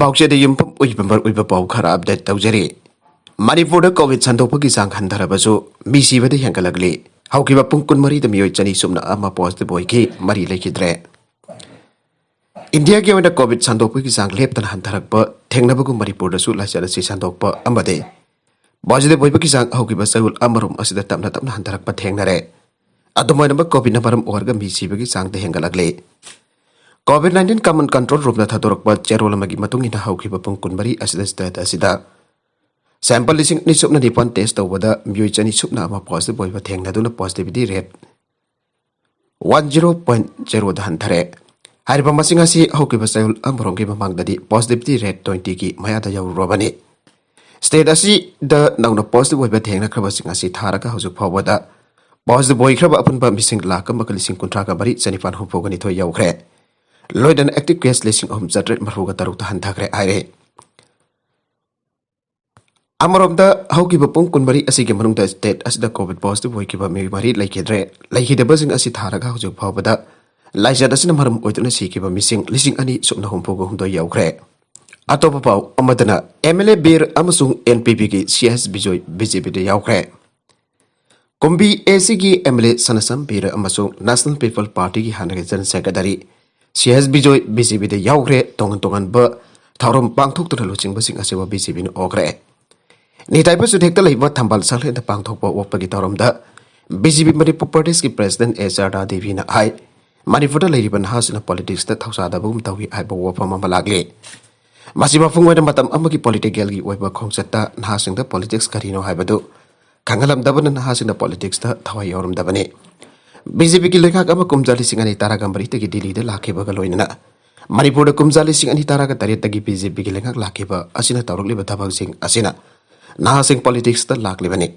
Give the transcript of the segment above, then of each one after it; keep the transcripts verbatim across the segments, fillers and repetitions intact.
ꯄꯥꯎꯆꯦꯗ ꯌꯨꯝꯐꯝ ꯑꯣꯏꯕ ꯃꯔꯨꯑꯣꯏꯕ ꯄꯥꯎ ꯈꯔ ꯑꯞꯗꯦꯠ ꯇꯧꯖꯔꯤ꯫ ꯃꯅꯤꯄꯨꯔꯗ ꯀꯣꯚꯤꯗ ꯁꯟꯗꯣꯛꯄꯒꯤ ꯆꯥꯡ ꯍꯟꯊꯔꯕꯁꯨ ꯃꯤ ꯁꯤꯕꯗꯤ ꯍꯦꯟꯒꯠꯂꯛꯂꯤ꯫ ꯍꯧꯈꯤꯕ ꯄꯨꯡ ꯀꯨꯟꯃꯔꯤꯗ ꯃꯤꯑꯣꯏ ꯆꯅꯤ ꯁꯨꯞꯅ ꯑꯃ ꯄꯣꯖꯤꯇꯤꯚ ꯑꯣꯏꯈꯤ, ꯃꯔꯤ ꯂꯩꯈꯤꯗ꯭ꯔꯦ꯫ ꯏꯟꯗꯤꯌꯥꯒꯤ ꯑꯣꯏꯅ ꯀꯣꯚꯤꯗ ꯁꯟꯗꯣꯛꯄꯒꯤ ꯆꯥꯡ ꯂꯦꯞꯇꯅ ꯍꯟꯊꯔꯛꯄ ꯊꯦꯡꯅꯕꯒꯨꯝ ꯃꯅꯤꯄꯨꯔꯗꯁꯨ ꯂꯥꯏꯆꯠ ꯑꯁꯤ ꯁꯟꯗꯣꯛꯄ ꯑꯃꯗꯤ ꯄꯣꯖꯤꯇꯤꯚ ꯑꯣꯏꯕꯒꯤ ꯆꯥꯡ ꯍꯧꯈꯤꯕ ꯆꯌꯣꯜ ꯑꯃꯔꯣꯝ ꯑꯁꯤꯗ ꯇꯞꯅ ꯇꯞꯅ ꯍꯟꯊꯔꯛꯄ ꯊꯦꯡꯅꯔꯦ꯫ ꯑꯗꯨꯝ ꯑꯣꯏꯅꯃꯛ ꯀꯣꯚꯤꯗꯅ ꯃꯔꯝ ꯑꯣꯏꯔꯒ ꯃꯤ ꯁꯤꯕꯒꯤ ꯆꯥꯡꯗ ꯍꯦꯟꯒꯠꯂꯛꯂꯤ꯫ ꯀꯣꯚꯤꯗ ꯅꯥꯏꯟꯇꯤꯟ ꯀꯃꯟ ꯀꯟꯇ꯭ꯔꯣꯜ ꯔꯨꯝꯅ ꯊꯥꯗꯣꯔꯛꯄ ꯆꯦꯔꯣꯜ ꯑꯃꯒꯤ ꯃꯇꯨꯡ ꯏꯟꯅ ꯍꯧꯈꯤꯕ ꯄꯨꯡ ꯀꯨꯟꯃꯔꯤ ꯑꯁꯤꯗ ꯁ꯭ꯇꯦꯠ ꯑꯁꯤꯗ ꯁꯦꯝꯄꯜ ꯂꯤꯁꯤꯡ ꯑꯅꯤ ꯁꯨꯞꯅ ꯅꯤꯄꯥꯟ ꯇꯦꯁ ꯇꯧꯕꯗ ꯃꯤꯑꯣꯏ ꯆꯅꯤ ꯁꯨꯞꯅ ꯑꯃ ꯄꯣꯖꯤꯇꯤꯚ ꯑꯣꯏꯕ ꯊꯦꯡꯅꯗꯨꯅ positivity rate one zero point ꯖꯦꯔꯣꯗ ꯍꯟꯊꯔꯦ꯫ ꯍꯥꯏꯔꯤꯕ ꯃꯁꯤꯡ ꯑꯁꯤ ꯍꯧꯈꯤꯕ ꯆꯌꯣꯜ ꯑꯃꯔꯣꯝꯒꯤ ꯃꯃꯥꯡꯗꯗꯤ ꯄꯣꯖꯤꯇꯤꯚꯤꯇꯤ ꯔꯦꯠ ꯇ꯭ꯋꯦꯟꯇꯤꯒꯤ ꯃꯌꯥꯗ ꯌꯧꯔꯨꯔꯕꯅꯤ꯫ ꯁ꯭ꯇꯦꯠ ꯑꯁꯤꯗ ꯅꯧꯅ ꯄꯣꯖꯤꯇꯤꯚ ꯑꯣꯏꯕ ꯊꯦꯡꯅꯈ꯭ꯔꯕꯁꯤꯡ ꯑꯁꯤ ꯊꯥꯔꯒ ꯍꯧꯖꯤꯛ ꯐꯥꯎꯕꯗ ꯄꯣꯖꯤꯇꯤꯚ ꯑꯣꯏꯈ꯭ꯔꯕ ꯑꯄꯨꯟꯕ ꯃꯤꯁꯤꯡ ꯂꯥꯈ ꯑꯃꯒ ꯂꯤꯁꯤꯡ ꯀꯨꯟꯊ꯭ꯔꯥꯒ ꯃꯔꯤ ꯆꯅꯤꯄꯥꯟ ꯍꯨꯝꯐꯨꯒ ꯅꯤꯊꯣꯏ ꯌꯧꯈ꯭ꯔꯦ꯫ ꯂꯣꯏꯅꯅ ꯑꯦꯛꯇꯤꯚ ꯀꯦꯁ ꯂꯤꯁꯤꯡ ꯑꯍꯨꯝ ꯆꯥꯇ꯭ꯔꯦꯠ ꯃꯔꯤꯐꯨꯒ ꯇꯔꯨꯛꯇ ꯍꯟꯊꯈ꯭ꯔꯦ ꯍꯥꯏꯔꯦ꯫ ꯑꯃꯔꯣꯝꯗ ꯍꯧꯈꯤꯕ ꯄꯨꯡ ꯀꯨꯟꯃꯔꯤ ꯑꯁꯤꯒꯤ ꯃꯅꯨꯡꯗ ꯁ꯭ꯇꯦꯠ ꯑꯁꯤꯗ ꯀꯣꯚꯤꯗ ꯄꯣꯖꯤꯇꯤꯚ ꯑꯣꯏꯈꯤꯕ ꯃꯤꯑꯣꯏ ꯃꯔꯤ ꯂꯩꯈꯤꯗ꯭ꯔꯦ꯫ ꯂꯩꯈꯤꯗꯕꯁꯤꯡ ꯑꯁꯤ ꯊꯥꯔꯒ ꯍꯧꯖꯤꯛ ꯐꯥꯎꯕꯗ ꯂꯥꯏꯆꯠ ꯑꯁꯤꯅ ꯃꯔꯝ ꯑꯣꯏꯗꯨꯅ ꯁꯤꯈꯤꯕ ꯃꯤꯁꯤꯡ ꯂꯤꯁꯤꯡ ꯑꯅꯤ ꯁꯨꯞꯅ ꯍꯨꯝꯐꯨꯒ ꯍꯨꯝꯗꯣꯏ ꯌꯧꯈ꯭ꯔꯦ꯫ ꯑꯇꯣꯞꯄ ꯄꯥꯎ ꯑꯃꯗꯅ ꯑꯦꯝ ꯑꯦꯜ ꯑꯦ ꯕꯤꯔ ꯑꯃꯁꯨꯡ ꯑꯦꯟ ꯄꯤ ꯄꯤꯒꯤ C S Bijoy B J ꯄꯤꯗ ꯌꯥꯎꯈ꯭ꯔꯦ꯫ ꯀꯨꯝꯕꯤ ꯑꯦ ꯁꯤꯒꯤ ꯑꯦꯝ ꯑꯦꯜ ꯑꯦ ꯁꯅꯥꯁꯝ ꯕꯤꯔ ꯑꯃꯁꯨꯡ ꯅꯦꯁꯅꯦꯜ ꯄꯤꯄꯜ ꯄꯥꯔꯇꯤꯒꯤ ꯍꯥꯟꯅꯒꯤ general secretary C S Bijoy B J ꯄꯤꯗ ꯌꯥꯎꯈ꯭ꯔꯦ꯫ ꯇꯣꯉꯥꯟ ꯇꯣꯉꯥꯟꯕ ꯊꯧꯔꯝ ꯄꯥꯡꯊꯣꯛꯇꯨꯅ ꯂꯨꯆꯤꯡꯕꯁꯤꯡ ꯑꯁꯤꯕꯨ ꯕꯤ ꯖꯦ ꯄꯤꯅ ꯑꯣꯛꯈ꯭ꯔꯦ꯫ ꯅꯤꯇꯥꯏꯕ ꯆꯨꯊꯦꯛꯇ ꯂꯩꯕ ꯊꯝꯕꯥꯜ ꯁꯪꯂꯦꯟꯗ ꯄꯥꯡꯊꯣꯛꯄ ꯑꯣꯛꯄꯒꯤ ꯊꯧꯔꯝꯗ ꯕꯤ ꯖꯦ ꯄꯤ ꯃꯅꯤꯄꯨꯔ ꯄ꯭ꯔꯗꯦꯁꯀꯤ ꯄ꯭ꯔꯦꯁꯤꯗꯦꯟ ꯑꯦꯁ ꯑꯥꯔ ꯗꯥ ꯗꯦꯕꯤꯅ ꯍꯥꯏ, ꯃꯅꯤꯄꯨꯔꯗ ꯂꯩꯔꯤꯕ ꯅꯍꯥꯁꯤꯡꯅ ꯄꯣꯂꯤꯇꯤꯛꯁꯇ ꯊꯧꯁꯥꯗꯕꯒꯨꯝ ꯇꯧꯏ ꯍꯥꯏꯕ ꯋꯥꯐꯝ ꯑꯃ ꯂꯥꯛꯂꯤ꯫ ꯃꯁꯤ ꯃꯄꯨꯡ ꯑꯣꯏꯅ ꯃꯇꯝ ꯑꯃꯒꯤ ꯄꯣꯂꯤꯇꯤꯀꯦꯜꯒꯤ ꯑꯣꯏꯕ ꯈꯣꯡꯆꯠꯇ ꯅꯍꯥꯁꯤꯡꯗ ꯄꯣꯂꯤꯇꯤꯛꯁ ꯀꯔꯤꯅꯣ ꯍꯥꯏꯕꯗꯨ ꯈꯪꯍꯜꯂꯝꯗꯕꯅ ꯅꯍꯥꯁꯤꯡꯅ ꯄꯣꯂꯤꯇꯤꯛꯁꯇ ꯊꯋꯥꯏ ꯌꯥꯎꯔꯝꯗꯕꯅꯤ꯫ ꯕꯤ ꯖꯦ ꯄꯤꯒꯤ ꯂꯩꯉꯥꯛ ꯑꯃ ꯀꯨꯝꯖꯥ ꯂꯤꯁꯤꯡ ꯑꯅꯤ ꯇꯔꯥꯒ ꯃꯔꯤꯗꯒꯤ ꯗꯤꯜꯂꯤꯗ ꯂꯥꯛꯈꯤꯕꯒ ꯂꯣꯏꯅꯅ ꯃꯅꯤꯄꯨꯔꯗ ꯀꯨꯝꯖꯥ ꯂꯤꯁꯤꯡ ꯑꯅꯤ ꯇꯔꯥꯒ ꯇꯔꯦꯠꯇꯒꯤ ꯕꯤ ꯖꯦ ꯄꯤꯒꯤ ꯂꯩꯉꯥꯛ ꯂꯥꯛꯈꯤꯕ ꯑꯁꯤꯅ ꯇꯧꯔꯛꯂꯤꯕ ꯊꯕꯛꯁꯤꯡ ꯑꯁꯤꯅ ꯅꯍꯥꯁꯤꯡ ꯄꯣꯂꯤꯇꯤꯛꯁꯇ ꯂꯥꯛꯂꯤꯕꯅꯤ꯫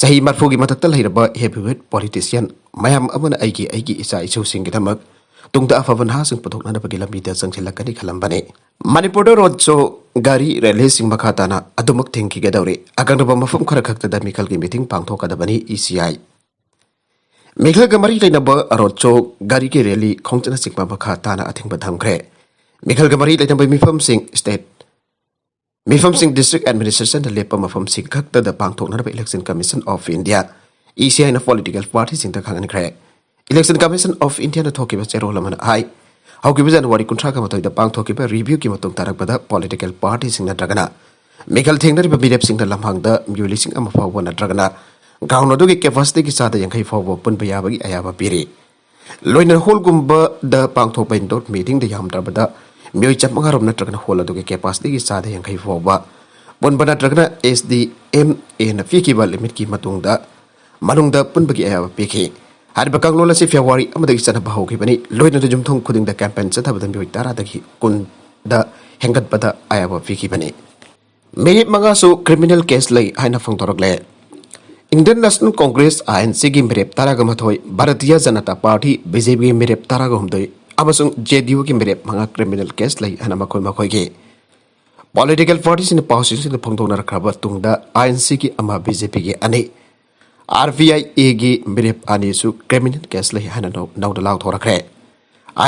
ꯆꯍꯤ ꯃꯔꯤꯐꯨꯒꯤ ꯃꯊꯛꯇ ꯂꯩꯔꯕ ꯍꯦꯚꯤꯋꯦꯠ ꯄꯣꯂꯤꯇꯤꯁꯤꯌꯟ ꯃꯌꯥꯝ ꯑꯃꯅ ꯑꯩꯒꯤ, ꯑꯩꯒꯤ ꯏꯆꯥ ꯏꯁꯨꯁꯤꯡꯒꯤꯗꯃꯛ ꯇꯨꯡꯗ ꯑꯐꯕ ꯅꯍꯥꯁꯤꯡ ꯄꯨꯊꯣꯛꯅꯅꯕꯒꯤ ꯂꯝꯕꯤꯗ ꯆꯪꯁꯤꯜꯂꯛꯀꯅꯤ ꯈꯜꯂꯝꯕꯅꯤ꯫ ꯃꯅꯤꯄꯨꯔꯗ ꯔꯣꯗ ꯁꯣ, ꯒꯥꯔꯤ ꯔꯦꯂꯤꯁꯤꯡ ꯃꯈꯥ ꯇꯥꯅ ꯑꯗꯨꯃꯛ ꯊꯤꯡꯈꯤꯒꯗꯧꯔꯤ꯫ ꯑꯀꯛꯅꯕ ꯃꯐꯝ ꯈꯔ ꯈꯛꯇꯗ ꯃꯤꯈꯜꯒꯤ ꯃꯤꯇꯤꯡ ꯄꯥꯡꯊꯣꯛꯀꯗꯕꯅꯤ, ꯏ ꯁꯤ ꯑꯥꯏ꯫ ꯃꯤꯈꯜꯒ ꯃꯔꯤ ꯂꯩꯅꯕ ꯔꯣꯗ ꯁꯣ, ꯒꯥꯔꯤꯒꯤ ꯔꯦꯂꯤ ꯈꯣꯡꯆꯠꯅꯆꯤꯡꯕ ꯃꯈꯥ ꯇꯥꯅ ꯑꯊꯤꯡꯕ ꯊꯝꯈ꯭ꯔꯦ꯫ ꯃꯤꯈꯜꯒ ꯃꯔꯤ ꯂꯩꯅꯕ ꯃꯤꯐꯝꯁꯤꯡ state ꯃꯤꯐꯝꯁꯤꯡ district administrationꯗ ꯂꯦꯞꯄ ꯃꯐꯝꯁꯤꯡ ꯈꯛꯇꯗ ꯄꯥꯡꯊꯣꯛꯅꯅꯕ Election Commission of India, EC, ꯍꯥꯏꯅ political partyꯁꯤꯡꯗ ꯈꯪꯍꯟꯈ꯭ꯔꯦ꯫ Election Commission of Indiaꯅ ꯊꯣꯛꯈꯤꯕ ꯆꯦꯔꯣꯜ ꯑꯃꯅ ꯍꯥꯏ, ꯍꯧꯈꯤꯕ January ꯀꯨꯟꯊ꯭ꯔꯥꯒ ꯃꯥꯊꯣꯏꯗ ꯄꯥꯡꯊꯣꯛꯈꯤꯕ reviewꯒꯤ ꯃꯇꯨꯡ ꯇꯥꯔꯛꯄꯗ political partyꯁꯤꯡ ꯅꯠꯇ꯭ꯔꯒꯅ ꯃꯤꯈꯜ ꯊꯦꯡꯅꯔꯤꯕ ꯃꯤꯔꯦꯞꯁꯤꯡꯅ ꯂꯝꯍꯥꯡꯗ ꯃꯤꯑꯣꯏ ꯂꯤꯁꯤꯡ ꯑꯃ ꯐꯥꯎꯕ ꯅꯠꯇ꯭ꯔꯒꯅ ground ꯑꯗꯨꯒꯤ capacityꯒꯤ ꯆꯥꯗ ꯌꯥꯡꯈꯩ ꯐꯥꯎꯕ ꯄꯨꯟꯕ ꯌꯥꯕꯒꯤ ꯑꯌꯥꯕ ꯄꯤꯔꯤ꯫ ꯂꯣꯏꯅꯅ hallꯒꯨꯝꯕꯗ ꯄꯥꯡꯊꯣꯛꯄ indoor meetingꯗ ꯌꯥꯝꯗ꯭ꯔꯕꯗ ꯃꯤꯑꯣꯏ ꯆꯥꯝꯃꯉꯥ ꯔꯣꯝ ꯅꯠꯇ꯭ꯔꯒꯅ hall ꯑꯗꯨꯒꯤ capacityꯒꯤ ꯆꯥꯗ ꯌꯥꯡꯈꯩ ꯐꯥꯎꯕ ꯄꯨꯟꯕ ꯅꯠꯇ꯭ꯔꯒꯅ SDMAꯅ ꯄꯤꯈꯤꯕ limitꯀꯤ ꯃꯇꯨꯡꯗ ꯃꯅꯨꯡꯗ ꯄꯨꯟꯕꯒꯤ ꯑꯌꯥꯕ ꯄꯤꯈꯤ꯫ ꯍꯥꯏꯔꯤꯕ ꯀꯥꯡꯂꯣꯟ ꯑꯁꯤ February ꯑꯃꯗꯒꯤ ꯆꯠꯅꯕ ꯍꯧꯈꯤꯕꯅꯤ꯫ ꯂꯣꯏꯅꯅ ꯌꯨꯝꯊꯣꯡ ꯈꯨꯗꯤꯡꯗ campaign ꯆꯠꯊꯕꯗ ꯃꯤꯑꯣꯏ ꯇꯔꯥꯗꯒꯤ ꯀꯨꯟꯗ ꯍꯦꯟꯒꯠꯄꯗ ꯑꯌꯥꯕ ꯄꯤꯈꯤꯕꯅꯤ꯫ ꯃꯤꯔꯦꯞ ꯃꯉꯥꯁꯨ criminal case ꯂꯩ ꯍꯥꯏꯅ ꯐꯣꯡꯗꯣꯔꯛꯂꯦ꯫ Indian National Congress, INCꯒꯤ ꯃꯤꯔꯦꯞ ꯇꯔꯥꯒ ꯃꯥꯊꯣꯏ, Bharatiya Janata Party, BJPꯒꯤ ꯃꯤꯔꯦꯞ ꯇꯔꯥꯒ ꯍꯨꯝꯗꯣꯏ ꯑꯃꯁꯨꯡ JDUꯒꯤ ꯃꯤꯔꯦꯞ ꯃꯉꯥ criminal case ꯂꯩ ꯍꯥꯏꯅ ꯃꯈꯣꯏ ꯃꯈꯣꯏꯒꯤ political partyꯁꯤꯡꯅ ꯄꯥꯎꯁꯤꯡꯁꯤꯗ ꯐꯣꯡꯗꯣꯛꯅꯔꯛꯈ꯭ꯔꯕ ꯇꯨꯡꯗ INCꯒꯤ ꯑꯃ, BJPꯒꯤ ꯑꯅꯤ, RVIAꯒꯤ ꯃꯤꯔꯦꯞ ꯑꯅꯤꯁꯨ criminal case ꯂꯩ ꯍꯥꯏꯅ ꯅꯧ-, ꯅꯧꯅ ꯂꯥꯎꯊꯣꯔꯛꯈ꯭ꯔꯦ꯫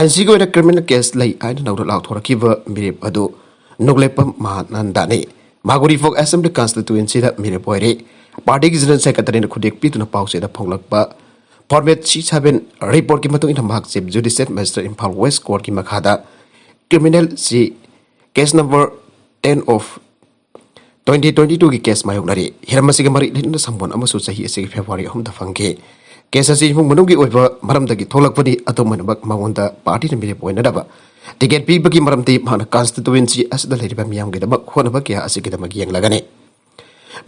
INCꯒꯤ ꯑꯣꯏꯅ criminal case ꯂꯩ ꯍꯥꯏꯅ ꯅꯧꯅ ꯂꯥꯎꯊꯣꯔꯛꯈꯤꯕ ꯃꯤꯔꯦꯞ ꯑꯗꯨ ꯅꯣꯡꯂꯩꯄꯝ ꯃꯍꯥꯅꯟꯗꯅꯤ꯫ ꯃꯥꯒꯨꯔꯤ ꯐꯣꯛ Assembly Constituencyꯗ ꯃꯤꯔꯦꯞ ꯑꯣꯏꯔꯤ꯫ Partyꯒꯤ General Secretaryꯅ ꯈꯨꯗꯦꯛ ꯄꯤꯗꯨꯅ ꯄꯥꯎꯆꯦꯗ ꯐꯣꯡꯂꯛꯄ format C seven reportꯀꯤ ꯃꯇꯨꯡ ꯏꯟꯅ ꯃꯍꯥꯛ Chief Judicial Magistrate Imphal West Courtꯀꯤ ꯃꯈꯥꯗ criminal ꯁꯤ case number ten of twenty twenty twoꯒꯤ case ꯃꯥꯌꯣꯛꯅꯔꯤ꯫ ꯍꯤꯔꯝ ꯑꯁꯤꯒ ꯃꯔꯤ ꯂꯩꯅꯅ ꯁꯝꯕꯣꯟ ꯑꯃꯁꯨ ꯆꯍꯤ ꯑꯁꯤꯒꯤ February ꯑꯍꯨꯝꯗ ꯐꯪꯈꯤ꯫ Case ꯑꯁꯤ ꯏꯃꯨꯡ ꯃꯅꯨꯡꯒꯤ ꯑꯣꯏꯕ ꯃꯔꯝꯗꯒꯤ ꯊꯣꯛꯂꯛꯄꯅꯤ꯫ ꯑꯗꯨꯝ ꯑꯣꯏꯅꯃꯛ ꯃꯉꯣꯟꯗ partyꯅ ꯃꯤꯔꯦꯞ ꯑꯣꯏꯅꯅꯕ ticket ꯄꯤꯕꯒꯤ ꯃꯔꯝꯗꯤ ꯃꯍꯥꯛꯅ constituency ꯑꯁꯤꯗ ꯂꯩꯔꯤꯕ ꯃꯤꯌꯥꯝꯒꯤꯗꯃꯛ ꯍꯣꯠꯅꯕ ꯀꯌꯥ ꯑꯁꯤꯒꯤꯗꯃꯛ ꯌꯦꯡꯂꯒꯅꯤ꯫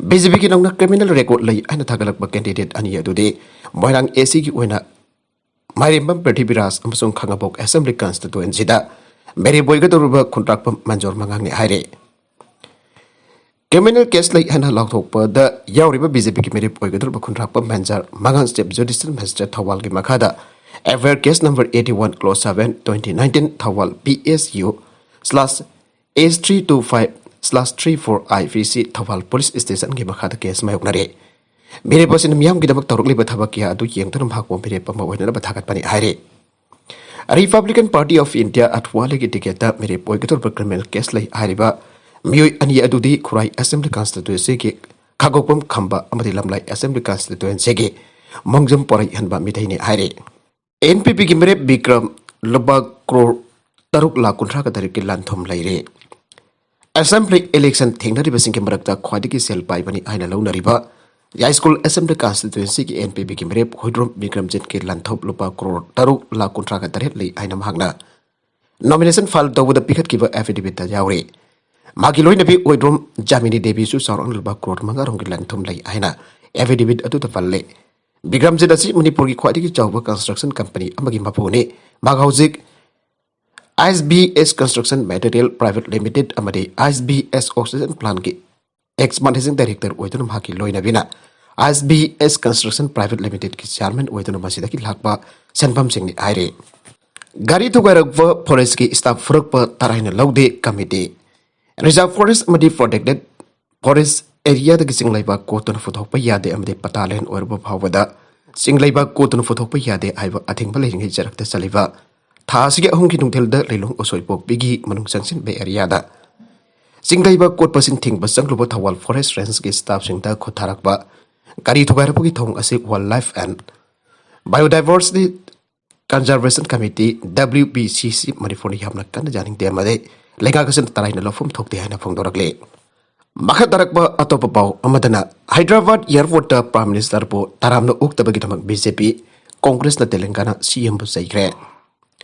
BJPꯒꯤ ꯅꯧꯅ criminal record ꯂꯩ ꯍꯥꯏꯅ ꯊꯥꯒꯠꯂꯛꯄ candidate ꯑꯅꯤ ꯑꯗꯨꯗꯤ ꯃꯣꯏꯔꯥꯡ ACꯒꯤ ꯑꯣꯏꯅ ꯃꯥꯏꯔꯦꯝꯕꯝ ꯄ꯭ꯔꯤꯊꯤꯕꯤꯔꯥꯖ ꯑꯃꯁꯨꯡ ꯈꯥꯉꯕꯣꯛ Assembly Constituencyꯗ ꯃꯤꯔꯦꯞ ꯑꯣꯏꯒꯗꯧꯔꯤꯕ ꯈꯨꯟꯇ꯭ꯔꯥꯛꯄꯝ ꯃꯟꯖꯣꯔ ꯃꯉꯥꯡꯅꯤ ꯍꯥꯏꯔꯦ꯫ Criminal case ꯂꯩ ꯍꯥꯏꯅ ꯂꯥꯎꯊꯣꯛꯄꯗ ꯌꯥꯎꯔꯤꯕ BJPꯒꯤ ꯃꯤꯔꯦꯞ ꯑꯣꯏꯒꯗꯧꯔꯤꯕ ꯈꯨꯟꯇ꯭ꯔꯥꯛꯄꯝ ꯃꯟꯖꯣꯔ ꯃꯉꯥꯡ Chief Judicial Magistrate ꯊꯧꯕꯥꯜꯒꯤ ꯃꯈꯥꯗ F I R case number eighty one clause seven twenty nineteen Thoubal PSU slash S three two five slash three four IPC Thoubal Police Stationꯒꯤ ꯃꯈꯥꯗ case ꯃꯥꯌꯣꯛꯅꯔꯦ꯫ ꯃꯤꯔꯦꯞ ꯑꯁꯤꯅ ꯃꯤꯌꯥꯝꯒꯤꯗꯃꯛ ꯇꯧꯔꯛꯂꯤꯕ ꯊꯕꯛ ꯀꯌꯥ ꯑꯗꯨ ꯌꯦꯡꯗꯨꯅ ꯃꯍꯥꯛꯄꯨ ꯃꯤꯔꯦꯞ ꯑꯃ ꯑꯣꯏꯅꯅꯕ ꯊꯥꯒꯠꯄꯅꯤ ꯍꯥꯏꯔꯤ꯫ Republican Party of India ꯑꯊꯋꯥꯂꯦꯒꯤ ꯇꯤꯀꯦꯠꯇ ꯃꯤꯔꯦꯞ ꯑꯣꯏꯒꯗꯧꯔꯤꯕ ꯀ꯭ꯔꯤꯃꯤꯅꯦꯜ ꯀꯦꯁ ꯂꯩ ꯍꯥꯏꯔꯤꯕ ꯃꯤꯑꯣꯏ ꯑꯅꯤ ꯑꯗꯨꯗꯤ ꯈꯨꯔꯥꯏ ꯑꯦꯁꯦꯝꯕ꯭ꯂꯤ ꯀꯟꯁꯇꯤꯇ꯭ꯋꯦꯟꯁꯤꯒꯤ ꯈꯥꯒꯣꯛꯄꯝ ꯈꯝꯕ ꯑꯃꯗꯤ ꯂꯝꯂꯥꯏ ꯑꯦꯁꯦꯝꯕ꯭ꯂꯤ ꯀꯟꯁꯇꯤꯇ꯭ꯋꯦꯟꯁꯤꯒꯤ ꯃꯣꯡꯖꯝ ꯄꯣꯔꯩ ꯍꯟꯕ ꯃꯤꯊꯩꯅꯤ ꯍꯥꯏꯔꯤ꯫ ꯑꯦꯟ ꯄꯤ ꯄꯤꯒꯤ ꯃꯤꯔꯦꯞ ꯕꯤꯀ꯭ꯔꯝ ꯂꯨꯄꯥ ꯀ꯭ꯔꯣꯔ ꯇꯔꯨꯛ ꯂꯥꯈ ꯀꯨꯟꯊ꯭ꯔꯥꯒ ꯇꯔꯦꯠꯀꯤ ꯂꯥꯟꯊꯨꯝ ꯂꯩꯔꯦ꯫ ꯑꯦꯁꯦꯝꯕ꯭ꯂꯤ ꯏꯂꯦꯛꯁꯟ ꯊꯦꯡꯅꯔꯤꯕꯁꯤꯡꯒꯤ ꯃꯔꯛꯇ ꯈ꯭ꯋꯥꯏꯗꯒꯤ ꯁꯦꯜ ꯄꯥꯏꯕꯅꯤ ꯍꯥꯏꯅ ꯂꯧꯅꯔꯤꯕ ꯌꯥꯏꯁ꯭ꯀꯨꯜ ꯑꯦꯁꯦꯝꯕ꯭ꯂꯤ ꯀꯟꯁꯇꯤꯇ꯭ꯋꯦꯟꯁꯤꯒꯤ ꯑꯦꯟ ꯄꯤ ꯄꯤꯒꯤ ꯃꯤꯔꯦꯞ ꯍꯨꯏꯗ꯭ꯔꯣꯝ ꯕꯤꯀ꯭ꯔꯝꯖꯤꯠꯀꯤ ꯂꯥꯟꯊꯨꯝ ꯂꯨꯄꯥ ꯀ꯭ꯔꯣꯔ ꯇꯔꯨꯛ ꯂꯥꯈ ꯀꯨꯟꯊ꯭ꯔꯥꯒ ꯇꯔꯦꯠ ꯂꯩ ꯍꯥꯏꯅ ꯃꯍꯥꯛꯅ ꯅꯣꯃꯤꯅꯦꯁꯟ ꯐꯥꯏꯜ ꯇꯧꯕꯗ ꯄꯤꯈꯠꯈꯤꯕ ꯑꯦꯐꯤꯗꯦꯕꯤꯠꯇ ꯌꯥꯎꯔꯤ꯫ ꯃꯥꯒꯤ ꯂꯣꯏꯅꯕꯤ ꯑꯣꯏꯗ꯭ꯔꯣꯝ ꯖꯥꯃꯤꯅꯤ ꯗꯦꯕꯤꯁꯨ ꯆꯥꯎꯔꯥꯛꯅ ꯂꯨꯄꯥ ꯀ꯭ꯔꯣꯔ ꯃꯉꯥ ꯔꯣꯝꯒꯤ ꯂꯟꯊꯨꯝ ꯂꯩ ꯍꯥꯏꯅ ꯑꯦꯐꯤꯗꯦꯕꯤꯠ ꯑꯗꯨꯗ ꯄꯜꯂꯤ꯫ ꯕꯤꯀ꯭ꯔꯝꯖꯤꯠ ꯑꯁꯤ ꯃꯅꯤꯄꯨꯔꯒꯤ ꯈ꯭ꯋꯥꯏꯗꯒꯤ ꯆꯥꯎꯕ ꯀꯟꯁꯇ꯭ꯔꯛꯁꯟ ꯀꯝꯄꯅꯤ ꯑꯃꯒꯤ ꯃꯄꯨꯅꯤ꯫ ꯃꯍꯥꯛ ꯍꯧꯖꯤꯛ ꯑꯥꯏ ꯑꯦꯁ ꯕꯤ ꯑꯦꯁ ꯀꯟꯁꯇ꯭ꯔꯛꯁꯟ ꯃꯦꯇꯔꯤꯌꯦꯜ ꯄ꯭ꯔꯥꯏꯚꯦꯠ ꯂꯤꯃꯤꯇꯦꯗ ꯑꯃꯗꯤ ꯑꯥꯏ ꯑꯦꯁ ꯕꯤ ꯑꯦꯁ ꯑꯣꯛꯁꯤꯖꯟ ꯄ꯭ꯂꯥꯟꯒꯤ ꯑꯦꯛꯁ ꯃꯦꯅꯦꯖꯤꯡ ꯗꯥꯏꯔꯦꯛꯇꯔ ꯑꯣꯏꯗꯨꯅ ꯃꯍꯥꯛꯀꯤ ꯂꯣꯏꯅꯕꯤꯅ ꯑꯥꯏ ꯑꯦꯁ ꯕꯤ ꯑꯦꯁ ꯀꯟꯁꯇ꯭ꯔꯛꯁꯟ ꯄ꯭ꯔꯥꯏꯚꯦꯠ ꯂꯤꯃꯤꯇꯦꯗꯀꯤ ꯆꯤꯌꯥꯔꯃꯦꯟ ꯑꯣꯏꯗꯨꯅ ꯃꯁꯤꯗꯒꯤ ꯂꯥꯛꯄ ꯁꯦꯟꯐꯝꯁꯤꯡꯅꯤ ꯍꯥꯏꯔꯤ꯫ ꯒꯥꯔꯤ ꯊꯨꯒꯥꯏꯔꯛꯄ ꯐꯣꯔꯦꯁ꯭ꯠꯀꯤ ꯁ꯭ꯇꯥꯐ ꯐꯨꯔꯛꯄ ꯇꯔꯥꯏꯅ ꯂꯧꯗꯦ ꯀꯃꯤꯇꯤ꯫ ꯔꯤꯖꯥꯔꯚ ꯐꯣꯔꯦꯁ꯭ꯠ ꯑꯃꯗꯤ ꯄ꯭ꯔꯣꯇꯦꯛꯇꯦꯗ ꯐꯣꯔꯦꯁ꯭ꯠ ꯑꯦꯔꯤꯌꯥꯗꯒꯤ ꯆꯤꯡ ꯂꯩꯕꯥꯛ ꯀꯣꯠꯇꯨꯅ ꯄꯨꯊꯣꯛꯄ ꯌꯥꯗꯦ ꯑꯃꯗꯤ ꯄꯇꯥ ꯂꯦꯟ ꯑꯣꯏꯔꯕ ꯐꯥꯎꯕꯗ ꯆꯤꯡ ꯂꯩꯕꯥꯛ ꯀꯣꯠꯇꯨꯅ ꯄꯨꯊꯣꯛꯄ ꯌꯥꯗꯦ ꯍꯥꯏꯕ ꯑꯊꯤꯡꯕ ꯂꯩꯔꯤꯉꯩ ꯆꯔꯛꯇ ꯆꯠꯂꯤꯕ ꯊꯥ ꯑꯁꯤꯒꯤ ꯑꯍꯨꯝꯒꯤ ꯅꯨꯡꯊꯤꯜꯗ ꯂꯤꯂꯣꯡ ꯎꯁꯣꯏꯄꯣꯛꯄꯤꯒꯤ ꯃꯅꯨꯡ ꯆꯪꯁꯤꯟꯕ ꯑꯦꯔꯤꯌꯥꯗ ꯆꯤꯡ ꯂꯩꯕꯥꯛ ꯀꯣꯠꯄꯁꯤꯡ ꯊꯤꯡꯕ ꯆꯪꯂꯨꯕ ꯊꯧꯕꯥꯜ ꯐꯣꯔꯦꯁ꯭ꯠ ꯔꯦꯟꯖꯀꯤ ꯁ꯭ꯇꯥꯐꯁꯤꯡꯗ ꯈꯨꯠ ꯊꯥꯔꯛꯄ ꯒꯥꯔꯤ ꯊꯨꯒꯥꯏꯔꯛꯄꯒꯤ ꯊꯧꯑꯣꯡ ꯑꯁꯤ wildlife and biodiversity conservation committee, W B C C, ꯃꯅꯤꯄꯨꯔꯅ ꯌꯥꯝꯅ ꯀꯟꯅ ꯌꯥꯅꯤꯡꯗꯦ ꯑꯃꯗꯤ ꯂꯩꯉꯥꯛ ꯑꯁꯤꯅ ꯇꯔꯥꯏꯅ ꯂꯧꯐꯝ ꯊꯣꯛꯇꯦ ꯍꯥꯏꯅ ꯐꯣꯡꯗꯣꯔꯛꯂꯤ꯫ ꯃꯈꯥ ꯇꯥꯔꯛꯄ ꯑꯇꯣꯞꯄ ꯄꯥꯎ ꯑꯃꯗꯅ, ꯍꯥꯏꯗ꯭ꯔꯕꯥꯗ ꯑꯦꯌꯔꯄꯣꯔꯠꯇ ꯄ꯭ꯔꯥꯏꯝ ꯃꯤꯅꯤꯁꯇꯔꯕꯨ ꯇꯔꯥꯝꯅ ꯑꯣꯛꯇꯕꯒꯤꯗꯃꯛ ꯕꯤ ꯖꯦ ꯄꯤ, ꯀꯣꯡꯒ꯭ꯔꯦꯁꯅ ꯇꯦꯂꯪꯒꯥꯅꯥ ꯁꯤ ꯑꯦꯝꯕꯨ ꯆꯩꯈ꯭ꯔꯦ꯫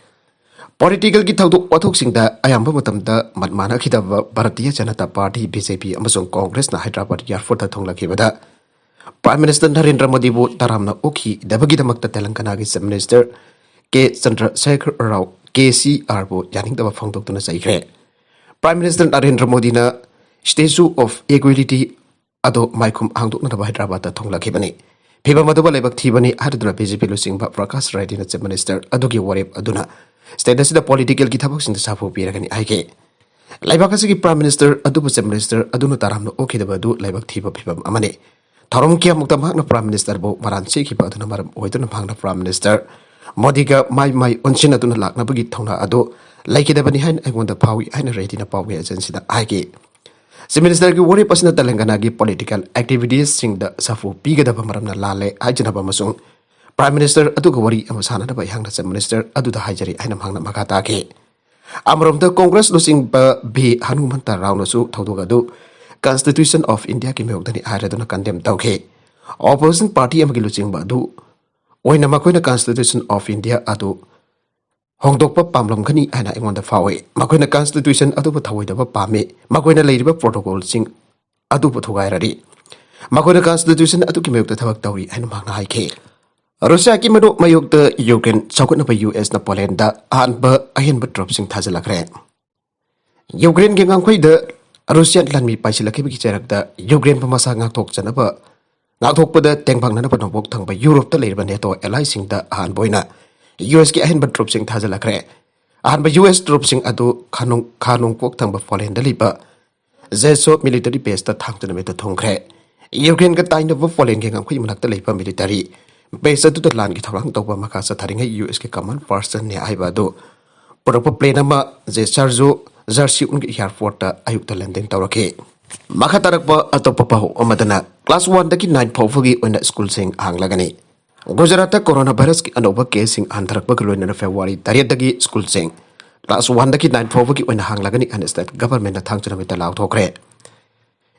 ꯄꯣꯂꯤꯇꯤꯀꯦꯜꯒꯤ ꯊꯧꯗꯣꯛ ꯋꯥꯊꯣꯛꯁꯤꯡꯗ ꯑꯌꯥꯝꯕ ꯃꯇꯝꯗ ꯃꯠ ꯃꯥꯟꯅꯈꯤꯗꯕ Bharatiya Janata party, B J ꯄꯤ, ꯑꯃꯁꯨꯡ ꯀꯣꯡꯒ꯭ꯔꯦꯁꯅ ꯍꯥꯏꯗ꯭ꯔꯕꯥꯗ ꯑꯦꯌꯔꯄꯣꯔꯠꯇ ꯊꯣꯡꯂꯛꯈꯤꯕꯗ ꯄ꯭ꯔꯥꯏꯝ ꯃꯤꯅꯤꯁꯇꯔ ꯅꯔꯦꯟꯗ꯭ꯔ ꯃꯣꯗꯤꯕꯨ ꯇꯔꯥꯝꯅ ꯑꯣꯛꯈꯤꯗꯕꯒꯤꯗꯃꯛꯇ ꯇꯦꯂꯪꯒꯥꯅꯥꯒꯤ ꯆꯤꯐ ꯃꯤꯅꯤꯁꯇꯔ ꯀꯦ ꯆꯟꯗ꯭ꯔꯁꯦꯈꯔ ꯔꯥꯎ, ꯀꯦ ꯁꯤ ꯑꯥꯔꯕꯨ ꯌꯥꯅꯤꯡꯗꯕ ꯐꯣꯡꯗꯣꯛꯇꯨꯅ ꯆꯩꯈ꯭ꯔꯦ꯫ ꯄ꯭ꯔꯥꯏꯝ ꯃꯤꯅꯤꯁꯇꯔ ꯅꯔꯦꯟꯗ꯭ꯔ ꯃꯣꯗꯤꯅ ꯁ꯭ꯇꯦꯆꯨ ꯑꯣꯐ ꯏꯀ꯭ꯋꯤꯂꯤꯇꯤ ꯑꯗꯣ ꯃꯥꯏꯈꯨꯝ ꯍꯥꯡꯗꯣꯛꯅꯅꯕ ꯍꯥꯏꯗ꯭ꯔꯕꯥꯗꯇ ꯊꯣꯡꯂꯛꯈꯤꯕꯅꯤ꯫ ꯐꯤꯚꯝ ꯑꯗꯨꯕꯨ ꯂꯥꯏꯕꯛ ꯊꯤꯕꯅꯤ ꯍꯥꯏꯔꯗꯨꯅ ꯕꯤ ꯖꯦ ꯄꯤ ꯂꯨꯆꯤꯡꯕ ꯄ꯭ꯔꯀꯥꯁ ꯔꯦꯗ꯭ꯗꯤꯅ ꯆꯤꯐ ꯃꯤꯅꯤꯁꯇꯔ ꯑꯗꯨꯒꯤ ꯋꯥꯔꯦꯞ ꯑꯗꯨꯅ ꯁ꯭ꯇꯦꯠ ꯑꯁꯤꯗ ꯄꯣꯂꯤꯇꯤꯀꯦꯜꯒꯤ ꯊꯕꯛꯁꯤꯡꯗ ꯁꯥꯐꯨ ꯄꯤꯔꯒꯅꯤ ꯍꯥꯏꯈꯤ꯫ ꯂꯩꯕꯥꯛ ꯑꯁꯤꯒꯤ ꯄ꯭ꯔꯥꯏꯝ ꯃꯤꯅꯤꯁꯇꯔ ꯑꯗꯨꯕꯨ ꯆꯤꯐ ꯃꯤꯅꯤꯁꯇꯔ ꯑꯗꯨꯅ ꯇꯔꯥꯝꯅ ꯑꯣꯛꯈꯤꯗꯕ ꯑꯗꯨ ꯂꯥꯏꯕꯛ ꯊꯤꯕ ꯐꯤꯚꯝ ꯑꯃꯅꯤ꯫ ꯊꯧꯔꯝ ꯀꯌꯥꯃꯨꯛꯇ ꯃꯍꯥꯛꯅ ꯄ꯭ꯔꯥꯏꯝ ꯃꯤꯅꯤꯁꯇꯔꯕꯨ ꯃꯔꯥꯟ ꯁꯤꯈꯤꯕ ꯑꯗꯨꯅ ꯃꯔꯝ ꯑꯣꯏꯗꯨꯅ ꯃꯍꯥꯛꯅ ꯄ꯭ꯔꯥꯏꯝ ꯃꯤꯅꯤꯁꯇꯔ ꯃꯣꯗꯤꯒ ꯃꯥꯏ ꯃꯥꯏ ꯑꯣꯟꯁꯤꯟꯅꯗꯨꯅ ꯂꯥꯛꯅꯕꯒꯤ ꯊꯧꯅꯥ ꯑꯗꯨ ꯂꯩꯈꯤꯗꯕꯅꯤ ꯍꯥꯏꯅ ꯑꯩꯉꯣꯟꯗ ꯐꯥꯎꯏ ꯍꯥꯏꯅ ꯔꯦꯗꯤꯅ ꯄꯥꯎꯃꯤ ꯑꯦꯖꯦꯟꯁꯤꯗ ꯍꯥꯏꯈꯤ꯫ ꯆꯤꯐ ꯃꯤꯅꯤꯁꯇꯔꯒꯤ ꯋꯥꯔꯦꯞ ꯑꯁꯤꯅ ꯇꯦꯂꯪꯒꯅꯥꯒꯤ ꯄꯣꯂꯤꯇꯤꯀꯦꯜ ꯑꯦꯛꯇꯤꯚꯤꯇꯤꯁꯁꯤꯡꯗ ꯁꯥꯐꯨ ꯄꯤꯒꯗꯕ ꯃꯔꯝꯅ ꯂꯥꯜꯂꯦ ꯍꯥꯏꯖꯅꯕ ꯑꯃꯁꯨꯡ ꯄ꯭ꯔꯥꯏꯝ ꯃꯤꯅꯤꯁꯇꯔ ꯑꯗꯨꯒ ꯋꯥꯔꯤ ꯑꯃ ꯁꯥꯟꯅꯅꯕ ꯑꯩꯍꯥꯛꯅ ꯆꯤꯐ ꯃꯤꯅꯤꯁꯇꯔ ꯑꯗꯨꯗ ꯍꯥꯏꯖꯔꯤ ꯍꯥꯏꯅ ꯃꯍꯥꯛꯅ ꯃꯈꯥ ꯇꯥꯈꯤ꯫ ꯑꯃꯔꯣꯝꯗ ꯀꯣꯡꯒ꯭ꯔꯦꯁ ꯂꯨꯆꯤꯡꯕ ꯚꯤ ꯍꯅꯨꯃꯟꯇ ꯔꯥꯎꯅꯁꯨ ꯊꯧꯗꯣꯛ ꯑꯗꯨ Constitution of Indiaꯒꯤ ꯃꯥꯌꯣꯛꯇꯅꯤ ꯍꯥꯏꯔꯗꯨꯅ ꯀꯟꯗꯦꯝ ꯇꯧꯈꯤ꯫ ꯑꯣꯄꯣꯖꯤꯁꯟ ꯄꯥꯔꯇꯤ ꯑꯃꯒꯤ ꯂꯨꯆꯤꯡꯕ ꯑꯗꯨ ꯑꯣꯏꯅ ꯃꯈꯣꯏꯅ Constitution of India ꯑꯗꯨ ꯍꯣꯡꯗꯣꯛꯄ ꯄꯥꯝꯂꯝꯒꯅꯤ ꯍꯥꯏꯅ ꯑꯩꯉꯣꯟꯗ ꯐꯥꯎꯏ꯫ ꯃꯈꯣꯏꯅ Constitution ꯑꯗꯨꯕꯨ ꯊꯧꯑꯣꯏꯗꯕ ꯄꯥꯝꯃꯤ꯫ ꯃꯈꯣꯏꯅ ꯂꯩꯔꯤꯕ protocolꯁꯤꯡ ꯑꯗꯨꯕꯨ ꯊꯨꯒꯥꯏꯔꯔꯤ꯫ ꯃꯈꯣꯏꯅ Constitution ꯑꯗꯨꯒꯤ ꯃꯥꯌꯣꯛꯇ ꯊꯕꯛ ꯇꯧꯔꯤ ꯍꯥꯏꯅ ꯃꯍꯥꯛꯅ ꯍꯥꯏꯈꯤ꯫ ꯔꯨꯁꯤꯌꯥꯒꯤ ꯃꯔꯨꯞ ꯃꯥꯌꯣꯛꯇ ꯌꯨꯀ꯭ꯔꯦꯟ ꯆꯥꯎꯈꯠꯅꯕ ꯌꯨ ꯑꯦꯁꯅ ꯄꯣꯂꯦꯟꯗ ꯑꯍꯥꯟꯕ ꯑꯍꯦꯟꯕ ꯇ꯭ꯔꯨꯞꯁꯤꯡ ꯊꯥꯖꯤꯜꯂꯛꯈ꯭ꯔꯦ꯫ ꯌꯨꯀ꯭ꯔꯦꯟꯒꯤ ꯉꯝꯈꯩꯗ ꯔꯨꯁꯤꯌꯥ ꯂꯥꯟꯃꯤ ꯄꯥꯏꯁꯤꯜꯂꯛꯈꯤꯕꯒꯤ ꯆꯩꯔꯛꯇ ꯌꯨꯀ꯭ꯔꯦꯟꯕꯨ ꯃꯁꯥ ꯉꯥꯛꯊꯣꯛꯆꯅꯕ, ꯉꯥꯛꯊꯣꯛꯄꯗ ꯇꯦꯡꯕꯥꯡꯅꯅꯕ ꯅꯣꯡꯄꯣꯛ ꯊꯪꯕ ꯌꯨꯔꯣꯞꯇ ꯂꯩꯔꯤꯕ ꯅꯦꯇꯣ ꯑꯦꯂꯥꯏꯁꯤꯡꯗ ꯑꯍꯥꯟꯕ ꯑꯣꯏꯅ ꯌꯨ ꯑꯦꯁꯀꯤ ꯑꯍꯦꯟꯕ ꯇ꯭ꯔꯨꯞꯁꯤꯡ ꯊꯥꯖꯤꯜꯂꯛꯈ꯭ꯔꯦ꯫ ꯑꯍꯥꯟꯕ ꯌꯨ ꯑꯦꯁ ꯇ꯭ꯔꯨꯞꯁꯤꯡ ꯑꯗꯨ ꯈꯥ ꯅꯣꯡ-, ꯈꯥ ꯅꯣꯡꯄꯣꯛ ꯊꯪꯕ ꯄꯣꯂꯦꯟꯗ ꯂꯩꯕ ꯖꯦꯁꯣ ꯃꯤꯂꯤꯇꯔꯤ ꯕꯦꯁꯇ ꯊꯥꯡꯖ ꯅꯨꯃꯤꯠꯇ ꯊꯨꯡꯈ꯭ꯔꯦ꯫ ꯌꯨꯀ꯭ꯔꯦꯟꯒ ꯇꯥꯏꯅꯕ ꯄꯣꯂꯦꯟꯒꯤ ꯉꯝꯈꯩ ꯃꯅꯥꯛꯇ ꯂꯩꯕ ꯃꯤꯂꯤꯇꯔꯤ ꯕꯦꯁ ꯑꯗꯨꯗ ꯂꯥꯟꯒꯤ ꯊꯧꯔꯥꯡ ꯇꯧꯕ ꯃꯈꯥ ꯆꯠꯊꯔꯤꯉꯩ ꯌꯨ ꯑꯦꯁꯀꯤ ꯀꯃꯥꯟ ꯄꯔꯁꯟꯅꯦ ꯍꯥꯏꯕ ꯑꯗꯨ ꯄꯨꯔꯛꯄ ꯄ꯭ꯂꯦꯟ ꯑꯃ ꯖꯦ ꯁꯥꯔꯖꯣ ꯖꯔꯁꯤꯎꯟꯒꯤ ꯑꯦꯌꯥꯔꯄꯣꯔꯠꯇ ꯑꯌꯨꯛꯇ ꯂꯦꯟꯗꯤꯡ ꯇꯧꯔꯛꯈꯤ꯫ ꯃꯈꯥ ꯇꯥꯔꯛꯄ ꯑꯇꯣꯞꯄ ꯄꯥꯎ ꯑꯃꯗꯅ, ꯀ꯭ꯂꯥꯁ ꯋꯥꯟꯗꯒꯤ ꯅꯥꯏꯟ ꯐꯥꯎꯕꯒꯤ ꯑꯣꯏꯅ ꯁ꯭ꯀꯨꯜꯁꯤꯡ ꯍꯥꯡꯂꯒꯅꯤ꯫ ꯒꯨꯖꯔꯥꯠꯇ ꯀꯣꯔꯣꯅꯥ ꯚꯥꯏꯔꯁꯀꯤ ꯑꯅꯧꯕ ꯀꯦꯁꯁꯤꯡ ꯍꯟꯊꯔꯛꯄꯒ ꯂꯣꯏꯅꯅ ꯐꯦꯕ꯭ꯔꯨꯋꯥꯔꯤ ꯇꯔꯦꯠꯇꯒꯤ ꯁ꯭ꯀꯨꯜꯁꯤꯡ ꯀ꯭ꯂꯥꯁ ꯋꯥꯟꯗꯒꯤ ꯅꯥꯏꯟ ꯐꯥꯎꯕꯒꯤ ꯑꯣꯏꯅ ꯍꯥꯡꯂꯒꯅꯤ ꯍꯥꯏꯅ ꯁ꯭ꯇꯦꯠ ꯒꯚꯔꯟꯃꯦꯟꯠꯅ ꯊꯥꯡꯖ ꯅꯨꯃꯤꯠꯇ ꯂꯥꯎꯊꯣꯛꯈ꯭ꯔꯦ꯫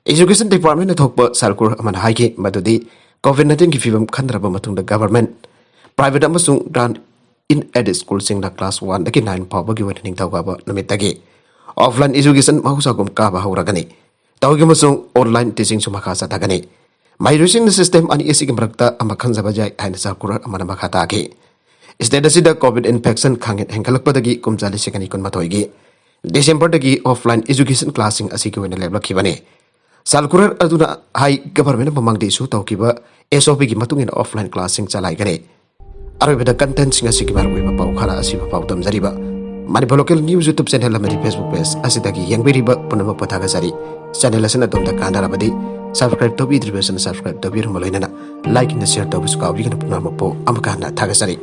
ꯑꯦꯖꯨꯀꯦꯁꯟ ꯗꯤꯄꯥꯔꯠꯃꯦꯟꯠꯅ ꯊꯣꯛꯄ ꯁꯔꯀꯨꯂꯔ ꯑꯃꯅ ꯍꯥꯏꯈꯤ ꯃꯗꯨꯗꯤ ꯀꯣꯚꯤꯗ ꯅꯥꯏꯟꯇꯤꯟꯒꯤ ꯐꯤꯕꯝ ꯈꯟꯊꯔꯕ ꯃꯇꯨꯡꯗ ꯒꯚꯔꯟꯃꯦꯟꯠ, ꯄ꯭ꯔꯥꯏꯚꯦꯠ ꯑꯃꯁꯨꯡ ꯒ꯭ꯔꯥꯟꯠ ꯏꯟ ꯑꯦꯗꯦꯗ ꯁ꯭ꯀꯨꯜꯁꯤꯡꯅ ꯀ꯭ꯂꯥꯁ ꯋꯥꯟꯗꯒꯤ ꯅꯥꯏꯟ ꯐꯥꯎꯕꯒꯤ ꯑꯣꯏꯅ ꯅꯤꯡꯊꯧꯀꯥꯕ ꯅꯨꯃꯤꯠꯇꯒꯤ ꯑꯣꯐꯂꯥꯏꯟ ꯑꯦꯖꯨꯀꯦꯁꯟ ꯃꯍꯧꯁꯥꯒꯨꯝ ꯀꯥꯕ ꯍꯧꯔꯒꯅꯤ꯫ ꯇꯧꯏꯒꯨꯝꯕꯁꯨꯡ ꯑꯣꯟꯂꯥꯏꯟ ꯇꯤꯆꯤꯡꯁꯨ ꯃꯈꯥ ꯆꯠꯊꯒꯅꯤ꯫ ꯃꯍꯩꯔꯣꯏꯁꯤꯡꯅ ꯁꯤꯁꯇꯦꯝ ꯑꯅꯤ ꯑꯁꯤꯒꯤ ꯃꯔꯛꯇ ꯑꯃ ꯈꯟꯖꯕ ꯌꯥꯏ ꯍꯥꯏꯅ ꯁꯔꯀꯨꯂꯔ ꯑꯃꯅ ꯃꯈꯥ ꯇꯥꯈꯤ꯫ ꯁ꯭ꯇꯦꯠ ꯑꯁꯤꯗ ꯀꯣꯚꯤꯗ ꯏꯟꯐꯦꯛꯁꯟ ꯈꯥꯡꯍꯦꯟ ꯍꯦꯟꯒꯠꯂꯛꯄꯗꯒꯤ ꯀꯨꯝꯖꯥ ꯂꯤꯁꯤꯡ ꯑꯅꯤ ꯀꯨꯟꯃꯥꯊꯣꯏꯒꯤ ꯗꯤꯁꯦꯝꯕꯔꯗꯒꯤ ꯑꯣꯐꯂꯥꯏꯟ ꯑꯦꯖꯨꯀꯦꯁꯟ ꯀ꯭ꯂꯥꯁꯁꯤꯡ ꯑꯁꯤꯒꯤ ꯑꯣꯏꯅ ꯂꯦꯞꯂꯛꯈꯤꯕꯅꯤ꯫ ꯁꯔꯀꯨꯂꯔ ꯑꯗꯨꯅ ꯍꯥꯏ ꯒꯚꯔꯟꯃꯦꯟꯠꯅ ꯃꯃꯥꯡꯗ ꯏꯁꯨ ꯇꯧꯈꯤꯕ ꯑꯦꯁ ꯑꯣ ꯄꯤꯒꯤ ꯃꯇꯨꯡ ꯏꯟꯅ ꯑꯣꯐꯂꯥꯏꯟ ꯀ꯭ꯂꯥꯁꯁꯤꯡ ꯆꯂꯥꯏꯒꯅꯤ꯫ ꯑꯔꯣꯏꯕꯗ ꯀꯟꯇꯦꯟꯠꯁꯤꯡ ꯑꯁꯤꯒꯤ ꯃꯔꯨꯑꯣꯏꯕ ꯄꯥꯎ ꯈꯔ ꯑꯁꯤꯕ ꯄꯥꯎ ꯇꯝꯖꯔꯤꯕ Manipur local news YouTube channel ꯑꯃꯗꯤ ꯐꯦꯁꯕꯨꯛ ꯄꯦꯖ ꯑꯁꯤꯗꯒꯤ ꯌꯦꯡꯕꯤꯔꯤꯕ ꯄꯨꯝꯅꯃꯛꯄꯨ ꯊꯥꯒꯠꯆꯔꯤ꯫ ꯆꯦꯅꯦꯜ ꯑꯁꯤꯅ ꯑꯗꯣꯝꯗ ꯀꯥꯟꯅꯔꯕꯗꯤ ꯁꯕꯁꯀ꯭ꯔꯥꯏꯕ ꯇꯧꯕꯤꯗ꯭ꯔꯤꯕꯁꯤꯡꯅ ꯁꯕꯁꯀ꯭ꯔꯥꯏꯕ ꯇꯧꯕꯤꯔꯝꯕ ꯂꯣꯏꯅꯅ ꯂꯥꯏꯛ ꯑꯃꯗꯤ ꯁꯤꯌꯔ ꯇꯧꯕꯁꯨ ꯀꯥꯎꯕꯤꯒꯅꯨ꯫ ꯄꯨꯝꯅꯃꯛꯄꯨ ꯑꯃꯨꯛꯀ ꯍꯟꯅ ꯊꯥꯒꯠꯆꯔꯤ꯫